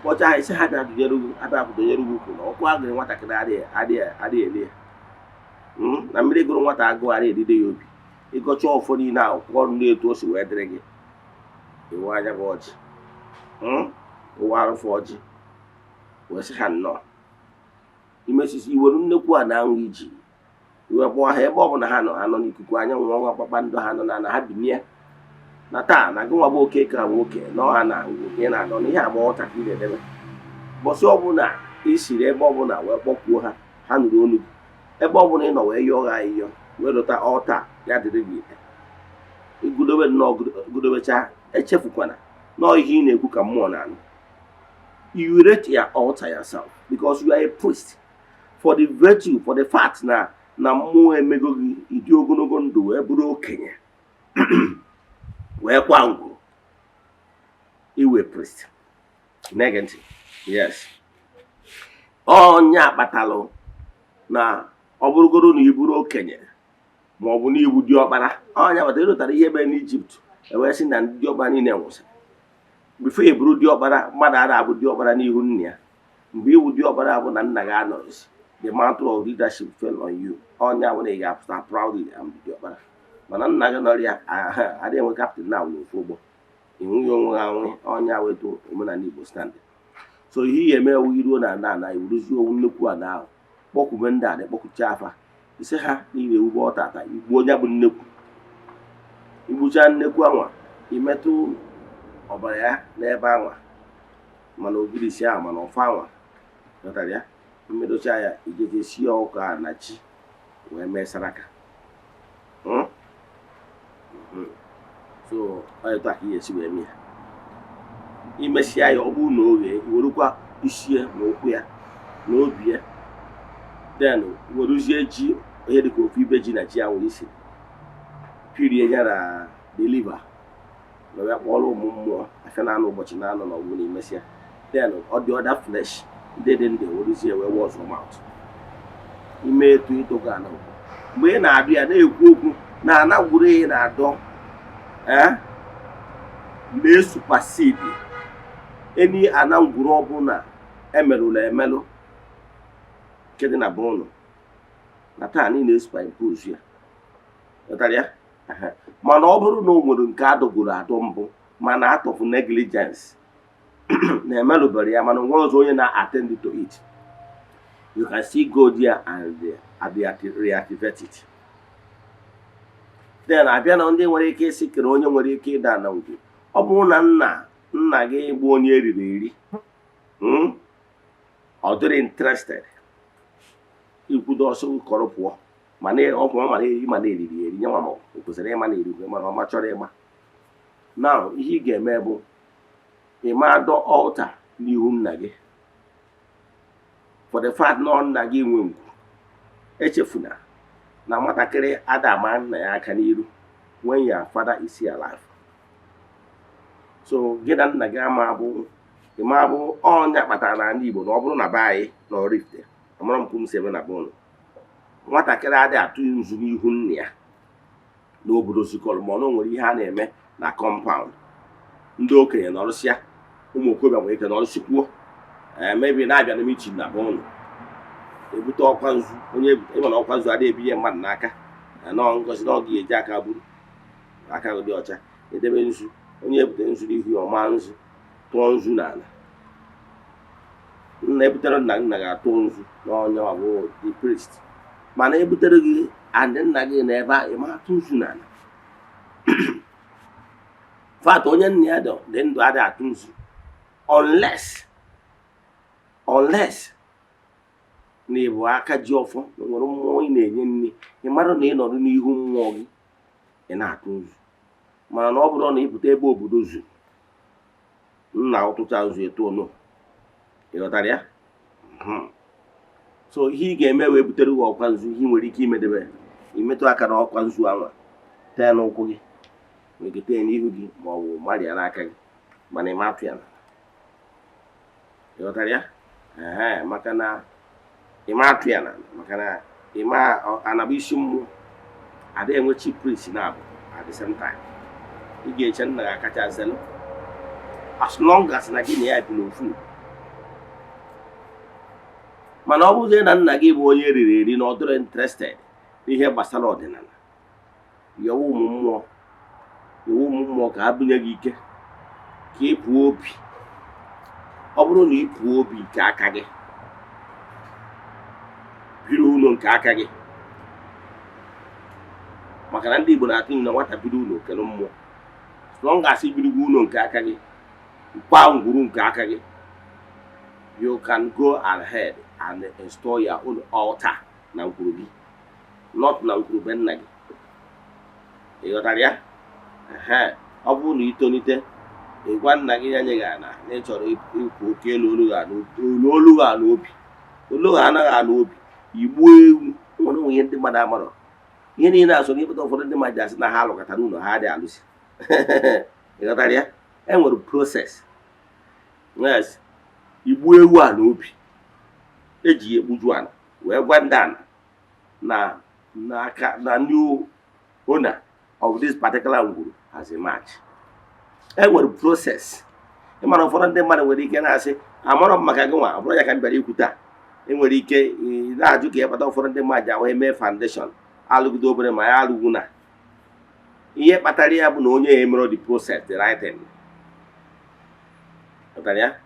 kpọcha ha, isi ha bịa dụnyere ugwu, abịa dụnyere ugwu ukwu na ọkụ agụrụ nwatakịrị adịghị adịghị adịghị ele ya. Na mmiri gụrụ nwata agụụ adịghị edide ya obi. Ịgọcha ọfọ niile ahụ, kwụọ ọrụ n'etu o si wee dịrị gị, iwe anya bụ ọjị, ụwa arụfụ ọjị, wee sị ha nnọọ. Imesisi, iwere nnekwu a na anwụ iji iwe kpọọ ha ebe ọ bụla ha nọ, ha nọ n'ikuku, anyanwụ, ọnwa, kpakpando, ha nọ na ha binie na taa na gị nwa bụ oke ka nwoke na ọha na ị na-adọ n'ihe agba ọta ka ị na-edebe. Bọsị ọbụla i siri ebe ọbụla wee kpọkwuo ha, ha nụrụ olu gị, ebe ọbụla ị nọ wee yọọ ha ayịyọ. Wee dọta altar ya dịrị gị ite igudobe nnọọ, gudobecha. Echefukwana nọọ ihe ị na-ekwu ka mmụọ na-anụ. You erect your altar yourself because you are a priest, for the virtue, for the fact na mmụọ emego gị ịdị ogologo ndụ wee bụrụ okenye wee kwa ngwuru iwe priest. Na-ege ntị? Yes, onye akpatalụ na ọ bụrụgoro na ị bụrụ okenye ma ọ bụ na ibu diọkpara, onye akpatara ịrụtara ihe mere n'Ijipt ewee sị na ndị diọkpara niile nwụsịrị. Before ị bụrụ diọkpara, mmadụ a na-abụ diọkpara n'ihu nna ya. Mgbe iwu diọkpara bụ na nna gị anọghịzi, the mantle of leadership fell on you. Onye abụ na ị ga-apụta proudly, "Am diọkpara." Mana nna gị nọrọ ya, adịghị enwe captain na n'ofu ụgbọ enweghị onwe ha nwe. Onye wetu omenala Igbo stand. So ihe ị ga-eme ewu, iruo na ana ana, iwuruzie owu nnukwu ana ahụ, kpọkwube ndị a, kpọkwucha afa ise ha niile, ewube ọtata, igbu onye bụ nnekwu. Igbucha nnekwu anwa, imetụ ọbara ya n'ebe anwa, mana ogirisi ahụ, mana ọfọ anwa ghọtara ya. Mmedocha ya, ijeje sie ọkụ a na ji wee mee saraka. So ọ etu a ka ị ga-esi wee mee ya. Imesịa ya, ọ bụrụ na o ghee, werukwa isie na ụkwụ ya na obi ya, then weruzie ji, ihe dịka ofu ibe ji na ji ahụ isi pirie ya na the liver na ya, kpọrọ ụmụ mmụọ afịa na anụ ụbọchị na anọ na ọgwụ na imesịa. Then ọ dị other flesh ndị dị ndụ, weruzie wee wọzụ mouth ime etu ịtụgo ana. Mgbe ị na-adụ ya, na-ekwu okwu na ana gwuru ị na-adọ, ee, na-esupersede eni ana ngwuru ọbụla emerụrụ emerụ nke dị na be ụnụ na taa niile, superimpose ya. Ghọtara ya? Ehe. Mana ọ bụrụ na o nwere nke adọgoro adọ mbụ, mana out of negligence na emerụbere ya, mana onwe ọzọ onye na-attend to it, you can still go there and reactivate it. Then abịa na ndị nwere ike isi kere onye nwere ike ịda na ngwu. Ọ bụrụ na nna nna gị bụ onye eriri eri, ọ dịrị interested ikwudo ọsọ kọrọ pụọ, mana ọ bụ ọ mara eri, mana eriri eri nye nwa, ma o kwesịrị ịma na erikwe, mana ọ ma chọrọ ịma. Now, ihe ị ga-eme bụ ịma adọ altar n'ihu nna gị, for the fact na ọ nna gị nwe ngwu. Echefuna na nwatakịrị ada ama nna ya aka n'iru when your father is still alive. So gị na nna gị ama abụ ịma abụ ọnya kpatara n'ala Igbo na ọ bụrụ na be anyị na Oraifite, amara m ka m si eme na be ụnụ, nwatakịrị adịghị atụ nzu n'ihu nna ya n'obodo zukọrọ, ma ọ na o nwere ihe a na-eme na compound, ndị okenye nọrụsịa, ụmụ okorobịa nwere ike nọrụsịkwuo, ee, mebi na-abịa na meeting na be ụnụ, ebute ọkwa nzu. Onye ịma na ọkwa nzu adịghị ebinye mmadụ n'aka nọọ ngozi na ọ ga-eji aka buru aka dị ọcha edebe nzu. Onye ebute nzu n'ihu ya, ọma nzu, tụọ nzu n'ala. Nna ebutere nna, nna ga-atụ nzu n'ọnya, ọ bụ the priest. Mana ebutere gị and nna gị na ebe a, ịma atụ nzu n'ala. Fat onye nna ya dị ndụ adịghị atụ nzu unless na ị bụ aka ji ọfọ na nwere mmụọ ị na-enye nri. Ị mara na ị nọrọ n'ihu mmụọ gị, ị na-atụ nzu. Mana na ọ bụrụ na ị pụta ebe obodo zuru, nna ụtụcha nzu eto no. Ị ghọtara ya? So ihe ị ga-eme wee butere gị ọkwa nzu, ihe ị nwere ike imedebe, imetụ aka na ọkwa nzu anwa, tee n'ụkwụ gị, nwere ike tee n'ihu gị ma ọ bụ marịa n'aka gị, mana ị ma atụ ya n'ala. Ị ghọtara ya? Ehe, maka na ị ma atụ ya n'ala, maka na ị ma anabụ isi mmụọ ada enwe chief priest na abụ at the same time. Ị ga-eche nna gị akacha zelu, as long as na gị na ya bi n'ofu. Mana ọ bụzie na nna gị bụ onye eriri eri na ọ dịrị interested n'ihe gbasara ọdịnala, yọwa ụmụ mmụọ, yọwa ụmụ mmụọ ka ha bunye gị ike ka ị pụọ obi. Ọ bụrụ na ị pụọ obi nke aka gị, biri ụlọ nke aka gị, maka na ndị Igbo na-atụ ilu na nwata biri ụlọ okele mmụọ. As long as i birigo ụlọ nke aka gị, kwa ngwuru nke aka gị, you can go ahead and install your own altar na ngwuru gị. Not na ngwurube nna gị. Ị ghọtara ya? Ehe, ọ bụrụ na itolite, ị gwa nna gị ya nye gị ana na ị chọrọ ikwu oke elu olu gị ana olu olu gị ana obi olu gị anaghị ana obi igbuo ewu. Nwere onwe ihe ndị mmadụ amarọ, ihe niile a so n'ịkpụta. Ụfọdụ ndị mmadụ ji asị na ha alụkọtara ụlọ ha adịghị alụsi. Ị ghọtara ya? E nwere process. Yes, igbu ewu a n'obi eji ya egbuju ala wee gwa ndị ana na n'aka na new owner of this particular ngwuru has a match. E nwere process. Ịmara ụfọdụ ndị mmadụ nwere ike na-asị, "Amarọ m maka gị nwa." Ọ bụrụ ya ka m bịara ikwu taa. Enwere ike ị na-ajụ ka ịkpata ụfọdụ ndị mmadụ ji ahụ eme foundation alụgide obere ma ya alụgwu na ihe kpatara ya bụ na onye ya emerọ the process, the right thing. Kpatara ya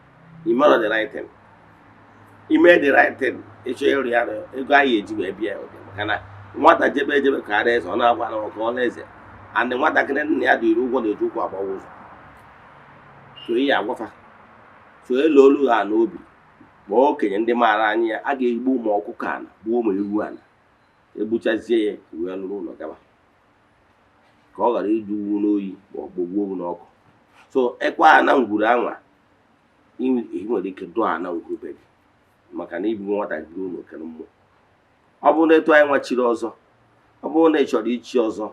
imerọ the right thing. Ime the right thing, ịchọ ịrụ ya, ego anyị eji wee bịa ụdị, maka na nwata jebe ejebe ka ara eze, ọ na-agwa na ka ọ na eze and nwatakịrị nna ya dịrị ụgwọ na-eji ụkwụ agbawa ụzọ. So ihe agwafa so elu olu ha n'obi ma okenye ndị maara anya ya a ga-egbu ma ọkụkọ ana, gbuo ma ewu ana, egbuchazie ya wee lụrụ ụlọ gaba ka ọ ghara iju wu n'oyi ma ọ gbogbuo owu n'ọkụ. So ekwe ana ngwuru anwa, ị nwere ike dụọ ana ngwuru be gị maka na ibu nwatakịrị ụlọ okere mmụọ. Ọ bụrụ na etu anyị nwachiri ọzọ, ọ bụrụ na ị chọrọ ichi ọzọ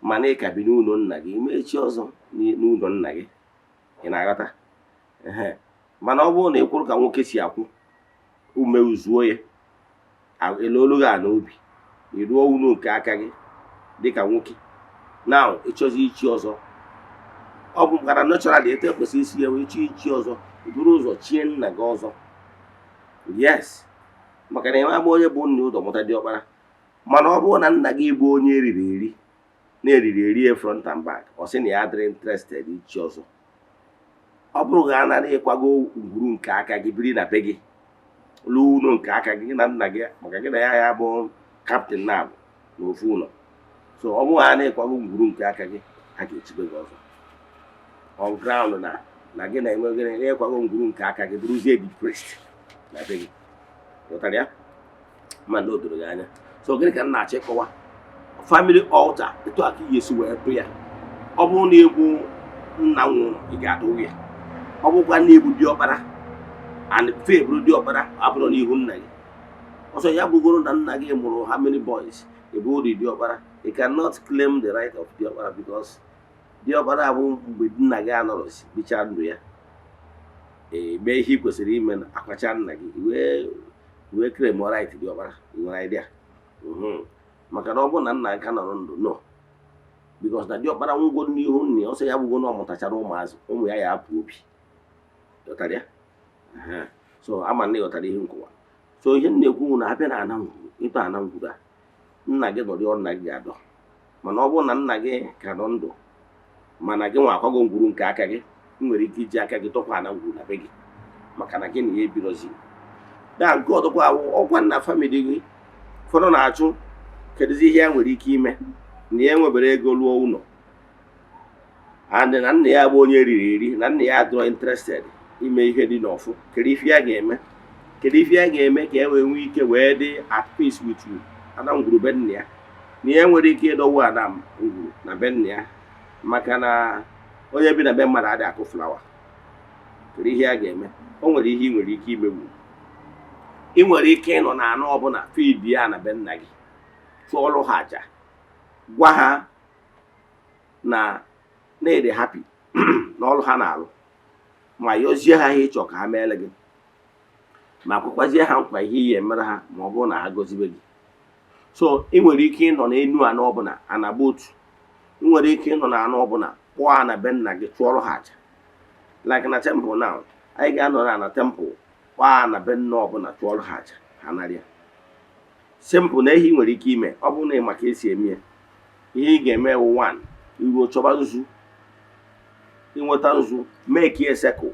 mana ị ka bi n'ụlọ nna gị, ime echi ọzọ n'ụlọ nna gị. Ị na-aghọta? Ehe, mana ọ bụrụ na ị kwụrụ ka nwoke si akwụ ume zuo ya elu olu gị a n'obi, ị rụọ ụlọ nke aka gị dịka nwoke now, ịchọzi ichi ọzọ, ọ bụ maka na naturally etu ekwesịrị isi ya wee chi ichi ọzọ, i buru ụzọ chie nna gị ọzọ. Yes, maka na ịma onye bụ nna ụzọ mụta diọkpara. Mana ọ bụrụ na nna gị bụ onye eriri eri na-eriri eri ya front and back, ọ sị na ya adịrị interested ichi ọzọ, ọ bụrụ ga anara ịkwago ngwuru nke aka gị, biri na be gị, lụọ ụlọ nke aka gị na nna gị, maka gị na ya ya bụ captain na abụ n'ofu ụlọ. So ọ bụrụ ha na-ịkwago ngwuru nke aka gị, ha ga-echibe gị ọzọ on ground na gị na-enwe gịnị na-ịkwago ngwuru nke aka gị, bụrụzie the priest na be gị. Ghọtara ya? Ma na o doro gị anya. So gịnị ka m na-achọ ịkọwa? Family altar, etu a ka ị ga-esi wee tụ ya. Ọ bụrụ na egwu nna nwụrụ, ị ga-atụ ya. Ọ bụkwa na egwu diọkpara and fe bụrụ diọkpara, abụrụ n'ihu nna gị ọsọ ya bụgoro na nna gị mụrụ how many boys, ị bụrụ the diọkpara, you cannot claim the right of diọkpara, because diọkpara bụ mgbe nna gị anọrọsi bichaa ndụ ya, mee ihe ị kwesịrị ime na akwacha nna gị wee wee claim right diọkpara. Ị nwere idea? Maka na ọ bụrụ na nna gị nọrọ ndụ, no, because na diọkpara nwụgo n'ihu nna ya, ọsọ ya bụgo na ọ mụtachara ụmụazị, ụmụ ya ya apụ obi. Ghọtara ya? So ama na ịghọtara ihe nkụwa. So ihe m na-ekwu bụ na abịa na ana ngwuru, ịtọ ana ngwuru a, nna gị nọrọ, nna gị ga-adọ. Mana ọ bụrụ na nna gị ka nọ ndụ mana gị nwa akwago ngwuru nke aka gị, ị nwere ike iji aka gị tọkwa ana ngwuru na be gị, maka na gị na ya ebirozi na nke ọdọkwa awụ ọkwa nna family gị. Ụfọdụ na-achụ kedụzi ihe ya nwere ike ime na ya enwebere ego lụọ ụlọ and na nna ya bụ onye eriri eri, na nna ya adịrọ interested ime ihe dị n'ọfụ. Kedu ife ya ga-eme? Kedu ife ya ga-eme ka e wee nwee ike wee dị at peace with you? Ana ngwuru be nna ya, na ya nwere ike ịdọwa ana ngwuru na be nna ya, maka na onye bi na be mmadụ adịghị akụ flower. Kedu ihe a ga-eme? O nwere ihe ị nwere ike imegbu. Ị nwere ike ịnọ na anụ ọbụla feed ya na be nna gị, chụọlụ ha aja, gwa ha na na-ede happy n'ọrụ ha na-alụ, ma yọzie ha ihe ịchọ ka ha meele gị, ma kwekwazie ha nkwa ihe ihe emere ha ma ọ bụrụ na ha gọzibe gị. So ị nwere ike ịnọ n'enu anụ ọbụla anagba otu. Ị nwere ike ịnọ na anụ ọbụla kpọọ ha na be nna gị, chụọrọ ha aja, like na temple now. Anyị ga-anọ na temple kpọọ ha na be nna ọbụla, chụọrọ ha aja, ha narịa. Simple. Na ihe ị nwere ike ime, ọ bụrụ na ị maka esi eme ya, ihe ị ga-eme wụ one, iruo chọba nzu, ịnweta nzu, make a circle.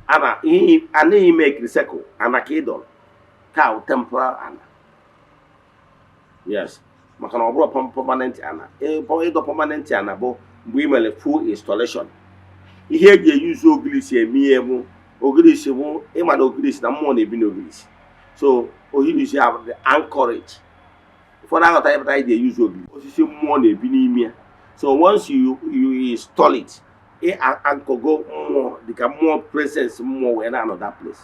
Ana ihe anaghị make circle, ana ka ị dọrọ ka temporal ana. Yes, maka na ọ bụrụ permanent ana. Ịdọ permanent ana bụ mgbe ị mere full installation. Ihe eji eyuzu ogirisi eme ihe bụ ogirisi bụ ịma na ogirisi na mmụọ na-ebi n'ogirisi. So ogirisi ahụ the anchorage. Ụfọdụ aghọta ịpụta anyị ji eyuzu ogiri. Osisi mmụọ na-ebi n'ime ya. So once you install it, ị ankọgo mmụọ, dịka mmụọ, presence mmụọ wee na-anọ that place.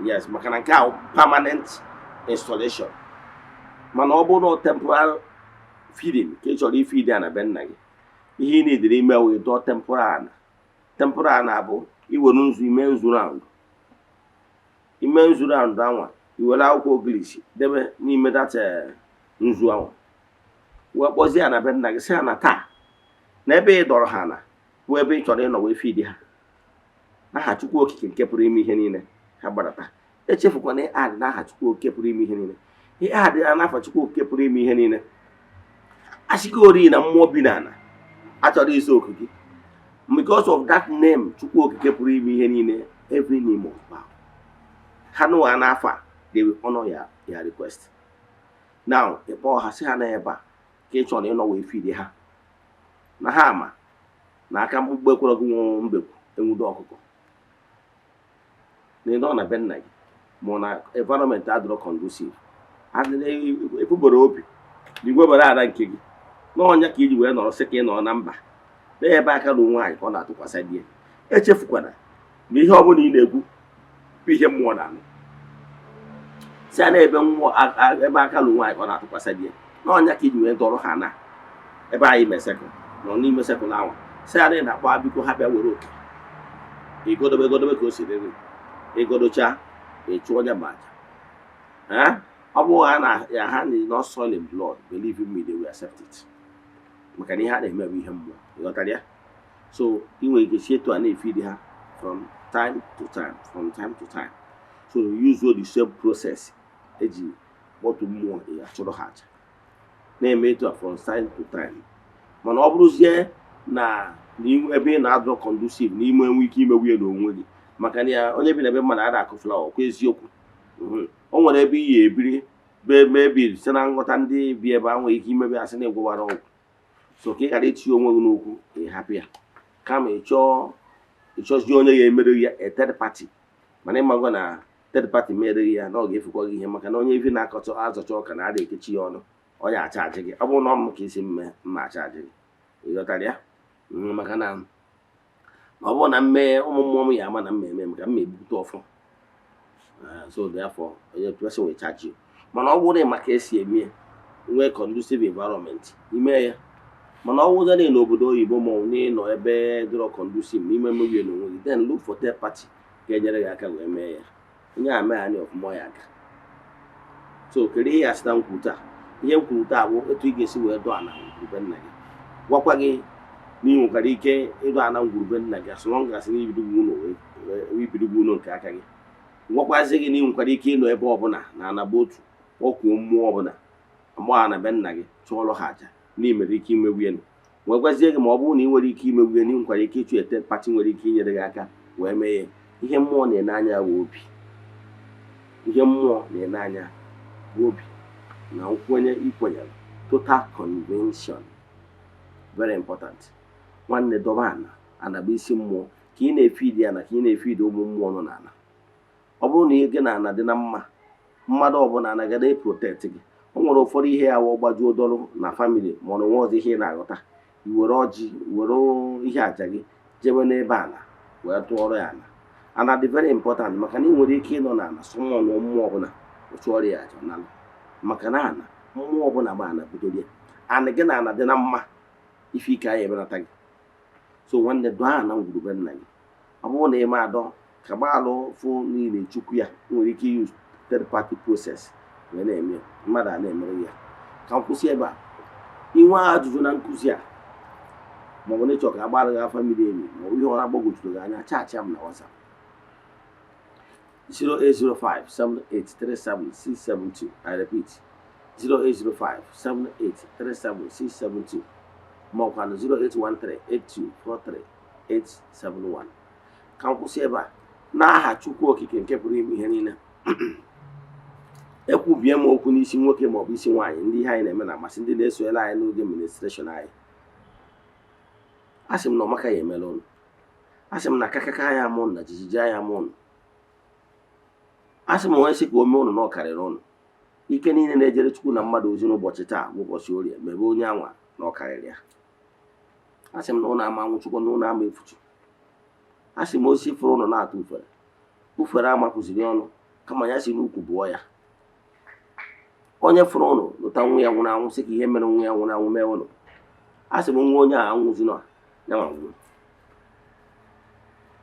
Yes, maka na nke a permanent installation. Mana ọ bụrụ na temporal feeding ka ị chọrọ ifeed ya na be nna gị, ihe ị na-edere ime wee dọọ temporal ana. Temporal ana bụ iwere nzu, ime nzu round, ime nzu round anwa, iwere akwụkwọ ogirisi debe n'ime that nzu anwa, wee kpọzie ya na be nna gị, sị ha na taa na ebe ị dọrọ ha na bụ ebe ị chọrọ ịnọ wee feed ha, n'aha Chukwu Okike nke pụrụ ime ihe niile, ha gbadata. Echefukwana ịadị n'aha Chukwu Okike pụrụ ime ihe niile. Ịadị ya n'afa Chukwu Okike pụrụ ime ihe niile, asịgori na mmụọ bi n'ala achọrọ iso oku gị, because of that name, Chukwu Okike pụrụ ime ihe niile, every knee must bow. Ha nụwa n'afọ a, they will honor your request. Now ịkpọọ ha, sị ha na ebe a ka ị chọrọ ịnọ wee feed ha, na ha ama na aka mkpụkpọ ekwere gị nwụọ mbekwu enwudo ọkụkọ na ịnọ na be nna gị, ma ọ na environment adịrọ conducive, efubere obi na igwebere ala nke gị n'ọnya ka iji wee nọrọ, sị ka ị nọrọ na mba na ebe aka na nwaanyị ka ọ na-atụkwasị di ya. Echefukwana na ihe ọbụla ị na-ekwu bụ ihe mmụọ na-anụ. Si a na ebe mmụọ ebe aka lụ nwaanyị ka ọ na-atụkwasị di ya, n'ọnya ka iji wee dọrọ ha na ebe anyị mee circle nọ n'ime circle anwa, si a na ị na-akpọ ha, biko ha bịa were oke igodobe godobe ka o si dịrị. Ịgodocha, ịchụọ onye bụ aja. Ọ bụrụ ha na ya ha na not soil in blood, believe in me, they will accept it, maka na ihe a na-eme bụ ihe mmụọ. Ịghọtara ya? So ị nwere ike si etu a na-efeed ha from time to time, from time to time. So use the same process eji kpọtụ mmụọ ị achụrụ ha aja, na-eme etu a from time to time. Mana ọ bụrụzie na ebe ị na-adọ conducive na ime enwe ike imewu ya n'onwe gị, maka na ya onye bi na ebe mmadụ a na-akụ flower kwa eziokwu. O nwere ebe iyi ebiri be mebi site na nghọta ndị bi ebe a nwere ike imebe asị na ịgwọwara ọgwụ. So ka ị ghara itinye onwe gị n'okwu, ị hapụ ya, kama ị chọọ ịchọzie onye ga-emere ya, a third party. Mana ịmago na third party mere ya na ọ ga-efukwa gị ihe, maka na onye evi na-akọcha azọcha ọka na ada ekechi ya ọnụ, ọ ya achaji gị. Ọ bụrụ na ọ m ka isi mme mma achaji gị, ị ghọtara ya? Maka na ọ bụrụ na mme ụmụ mmụọ m ya ama na mma eme maka mma ebupụta ọfọ. So therefore onye person will charge you. Mana ọ bụrụ na maka esi eme ya, nwee conducive environment ime ya. Mana ọ bụrụ na ị n'obodo oyibo, ma ọ bụ na ị nọ ebe dịrọ conducive n'ime mmebi ya n'onwe gị, then look for third party ga-enyere gị aka wee mee ya. Onye a mee anya ọfụma, ọ ya aga. So kedu ihe ya sị na nkwu taa? Ihe m kwuru taa bụ etu ị ga-esi wee dọọ ana ngwurube nna gị. Gwakwa gị na ị nwekwara ike ịdọ ana ngwurube nna gị as long as na ibidogo ụlọ, wee ibidogo ụlọ nke aka gị. Gwakwazi gị na ị nwekwara ike ịnọ ebe ọbụla na anaba otu kpọkuo mmụọ ọbụla mgbagha na be nna gị, chụọrọ ha aja, na ị mere ike imegbu ya. Wee gwazie gị ma ọ bụrụ na ị nwere ike imegbu ya, na ị nwekwara ike ịchụ ete party nwere ike inyere gị aka wee mee ya. Ihe mmụọ na-ene anya bụ obi. Ihe mmụọ na-ene anya bụ obi na nkwenye ikwenyere, total conviction, very important. Nwanne, dọba ana. Ana bụ isi mmụọ, ka ị na-efeed ya na ka ị na-efeed ụmụ mmụọ nọ n'ala. Ọ bụrụ na gị na ana dị na mma, mmadụ ọbụla anaghị protect gị. O nwere ụfọdụ ihe ya wụ gbajuo dọrụ na family, ma ọ na onwe ọzọ ihe ị na-aghọta, i were ọjị, were ihe àjà gị jebe n'ebe ala wee tụọrọ ya ala. Ana dị very important, maka na ị nwere ike ịnọ n'ala sụmụọ mmụọ ọbụla, chụọrọ ya aja n'ala, maka na ana mmụọ ọbụla gba ana bidoro ya. Ana gị na ana dị na mma, ife ike anyị ebenata gị. So nwanne, dọọ ana ngwurube nna gị. Ọ bụrụ na ime adọ ka gbaalụ fụ niile chukwu ya, ị nwere ike use third party process wee na-eme ya, mmadụ a na-emere ya. Ka m kwụsị ebe a. Inwe ajụjụ na nkụzi a, maọbụ na ịchọ ka agbara gị afa miri emi, maọbụ ihe ọra gbagwojuru gị anya, chat m na WhatsApp 08057837672. I repeat, 08057837672, ma ọkwa na 08138243871. Ka m kwụsị ebe a. N'aha Chukwu Okike nke pụrụ ime ihe niile, ekwubie m okwu n'isi nwoke maọbụ isi nwaanyị, ndị ihe anyị na-eme na-amasị, ndị na-esonyere anyị n'oge ministration anyị. A sị m na ọmaka ya emela ụnụ. A sị m na kakaka ya amụ ụnụ, na jijiji ya amụ ụnụ. A sị m onye sị ka o mee ụnụ na ọ karịrị ụnụ. Ike niile na-ejere Chukwu na mmadụ ozi n'ụbọchị taa bụ ụbọchị Orie, mebe onye anwa na ọ karịrị ya. A sị m na ụnụ ama anwụchukwu, na ụnụ ama efuchu. A sị m osisi fụrụ ụnụ na-atụ ufere, ufere amapụziri ọnụ, kama ya si n'ukwu bụọ ya. Onye fụrụ ụnụ lụta nwa ya nwụrụ anwụ, sị ka ihe mere nwa ya nwụrụ anwụ mee ụnụ. A sị m nwa onye a anwụzina, ya nwa nwụrụ.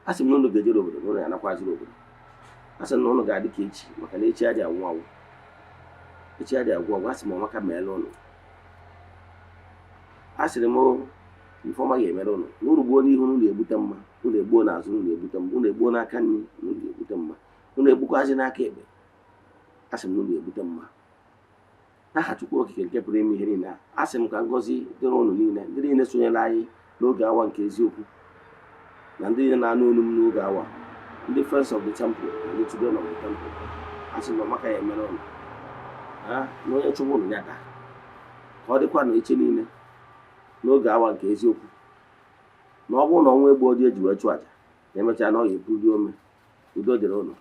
A sị m na ụnụ ga-ejere obodo, na ụnụ ya anakwaziri obodo. A sị m na ụnụ ga-adị ka echi, maka na echi adịghị anwụ anwụ, echi adịghị agwụ agwụ. A sị m ọmaka meela ụnụ. A sịrị m ifeọma ga-emere ụnụ, na unu gbuo n'ihu unu na-egbute mma, unu egbuo n'azụ unu na-egbute mma, unu egbuo n'aka nri unu na-egbute mma, unu egbukwazi n'aka ekpe. A sị m na unu egbute mma n'aha Chukwu Okike nke pụrụ ime ihe niile. A sị m ka ngọzi dịrị ụnụ niile, ndị niile sonyere anyị n'oge awa nke eziokwu, na ndị niile na-anụ olu m n'oge awa, ndị Friends of the Temple na ndị Children of the Temple. A sị na ọmaka ya emere ụnụ na onye chụbụ ụnụ ya daa, ka ọ dịkwa na eche niile n'oge awa nke eziokwu, na ọ bụrụ na ọnwa egbuo dị eji wee chụọ aja na emechaa na ọ ga-ebuli ome. Udo dịrị ụnụ.